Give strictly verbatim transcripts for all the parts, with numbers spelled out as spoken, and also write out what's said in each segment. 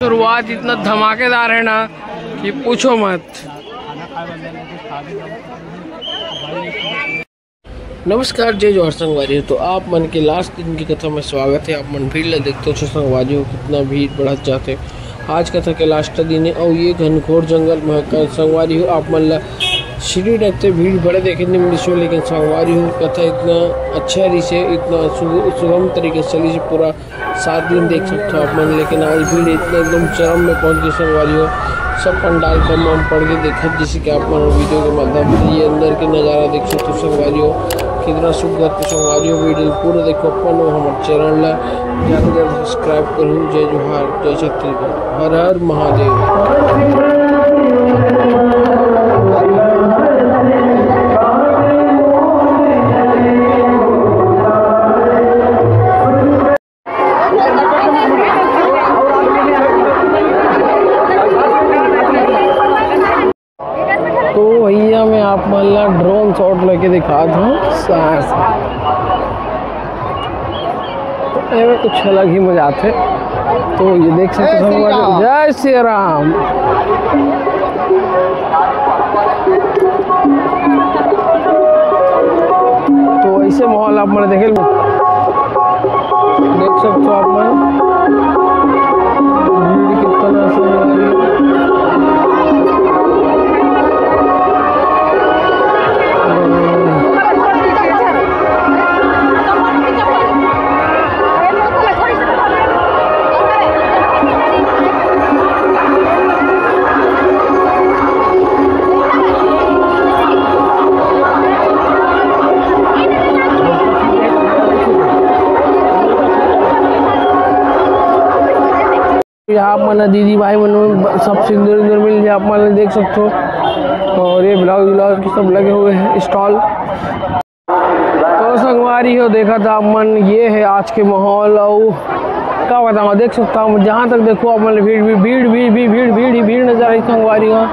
शुरुआत इतना धमाकेदार है ना कि पूछो मत। नमस्कार, जय जोहार संगवारी हो। तो आप मन के लास्ट दिन की कथा में स्वागत है। आप मन भीड़ ला देखते हो संगवारी हो, कितना भीड़ बढ़त जाते। आज कथा के लास्ट दिन है और ये घनघोर जंगल में का संगवारी हो, आप मन ला सीढ़ी रहते भीड़ बड़े देखे नहीं मिली, लेकिन संगवारी हो कथा इतना अच्छा रिसे, इतना सु-, सुगम तरीके से चली से पूरा सात दिन देख सकते हो आप मन, लेकिन आज भीड़ इतना एकदम चरम में पहुंच गई संगवारी हो। सब पंडाल कम कम पड़ गए देखत, जैसे कि आप मन वीडियो के माध्यम से ये अंदर के नज़ारा देख सकते हो संगवारी हो, कितना सुंदर तो संगवारी हो। वीडियो पूरा देखो अपन और हमारे चैनल ला ज्यादा से ज्यादा सब्सक्राइब करूँ। जय जोहार, जय छत्तीसगढ़, हर हर महादेव। तो भैया, मैं आप मन ला ड्रोन शॉट लेके दिखात हूँ। सा-, सा-, एमे कुछ अलग ही मजा आथे। तो ये देख सकते हो, जय श्री राम। तो ऐसे माहौल आप मन देखे, देख सकते हो आप मन, भीड़ कितना संगवारी। यहाँ आप मन दीदी भाई मन सब सिंदूर विंदूर मिल जाए, आप मन देख सकते हो। और ये ब्लाउज व्लाउज के सब लगे हुए हैं स्टॉल। तो संगवारी हो, देखा था आप मन, ये है आज के माहौल। और का बताऊँ, देख सकता हूँ, जहाँ तक देखो आप मन भीड़, भीड़, भीड़, भीड़, भीड़, भीड़ ही भीड़ नजर आई संगवारी हो।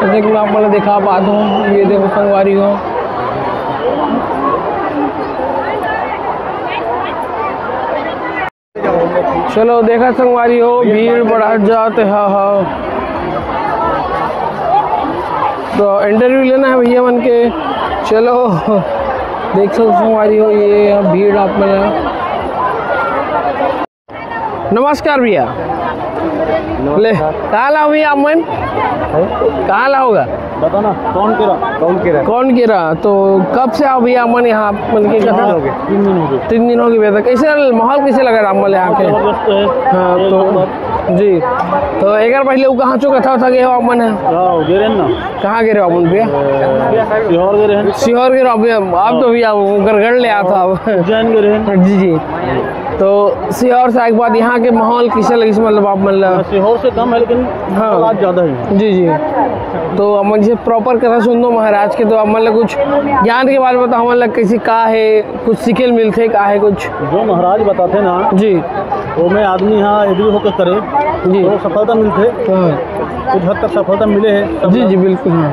तो देख, मैं आप मन दिखा पाता हूँ, ये देखो संगवारी हो। चलो, देखा संगवारी हो, भीड़ बढ़त जात है। हाँ, हाँ, तो इंटरव्यू लेना है भैया मन के। चलो, देख सकते संगवारी हो, ये भीड़ आप मन। नमस्कार भैया। ले, कहाँ ला हो भैया आप मन? कहाँ ला होगा? बता ना, कौन केरा? कौन केरा? कौन केरा? तो कब से आओ भैया आप मन यहाँ, मन के तीन दिन कथा? हो गए, तीन दिन हो गए। तीन दिन हो गए भैया। तो कैसे माहौल कैसे लगा राम वाले यहाँ के? जबरदस्त है। हाँ, एक तो नंबर। जी, तो एक बार पहले वो कहाँ चो कथा था गए हो आप मन है? हाँ, गे रहे ना। कहाँ गे रहे हो आप मन भैया? सीहोर गे रहे हैं। सीहोर गे रहे हो भैया? आप तो भैया वो गड़गड़ ले आता अब। उज्जैन गे रहे हैं। जी, जी। तो सीहोर से आए के बाद यहाँ के माहौल कैसे लगिस, मतलब आप मन ला? हाँ, सीहोर से कम है, लेकिन हाँ। आज ज़्यादा है। जी, जी। तो हमन जैसे प्रॉपर कथा सुन दो महाराज के, तो आप मन ला कुछ ज्ञान के बारे में बताओ, हमन ला कैसे का है, कुछ सीखे ल मिलथे का है कुछ? जो महाराज बताते ना, जी। वो में आदमी यहाँ एग्री होकर करे, जी। तो सफलता मिलथे। हाँ। कुछ हद तक सफलता मिले है सब जी, लोग। जी, बिल्कुल, हाँ।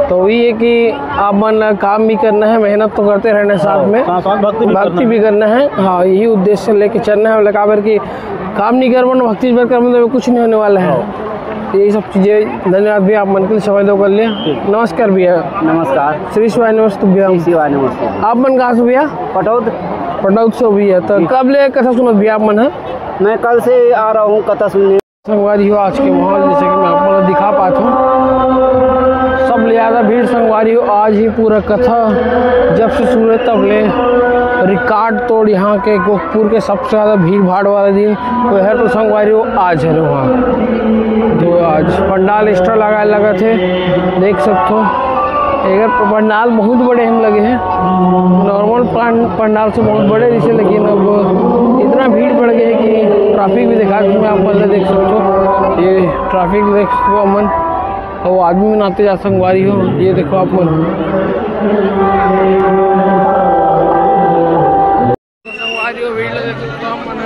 तो वही है कि आप मन ला काम भी करना है, मेहनत तो करते रहना है साथ हाँ, में, साथ, साथ भक्ति भी भक्ति करना भी है। करना है। हाँ, यही उद्देश्य लेके चलना है, मतलब, काबर कि काम नहीं करबो ना, भक्ति बर करबो, तो कुछ नहीं होने वाला है। हाँ। यही सब चीज़ें। धन्यवाद भैया, आप मन के लिए समय दो कर लिया। ठीक। नमस्कार भैया। नमस्कार। श्री शिवाय नमस्तुभ्यम। श्री शिवाय नमस्तुभ्यम। आप मन कहाँ से भैया? पटौद। पटौद से हो भैया। तो जी। कब ले कथा सुनत भैया आप मन है? मैं कल से आ रहा हूँ कथा सुनने। संगवारी हो, आज के माहौल जैसे कि मैं आप लोगों को दिखा पाता हूँ, सब ले ज़्यादा भीड़ संगवारी हो। आज ही पूरा कथा जब से शुरू है तब ले रिकॉर्ड तोड़ यहाँ के गोरखपुर के सबसे ज़्यादा भीड़ भाड़ वाला दिन वो है तो संगवारी हो आज है वहाँ। तो आज पंडाल एक्स्ट्रा लगा लगा थे, देख सकते हो। एकर पंडाल बहुत बड़े हम लगे हैं, नॉर्मल पान-, पंडाल से बहुत बड़े जैसे, लेकिन अब इतना भीड़ बढ़ गया है कि ट्रैफिक भी दिखा दूँ मैं आप मन देख सकते हो। ये ट्रैफिक देख सकते हो मन, और आदमी मन आते जा संगवारी हो, ये देखो आप मन। संगवारी हो, भीड़ लगे तो हम मन।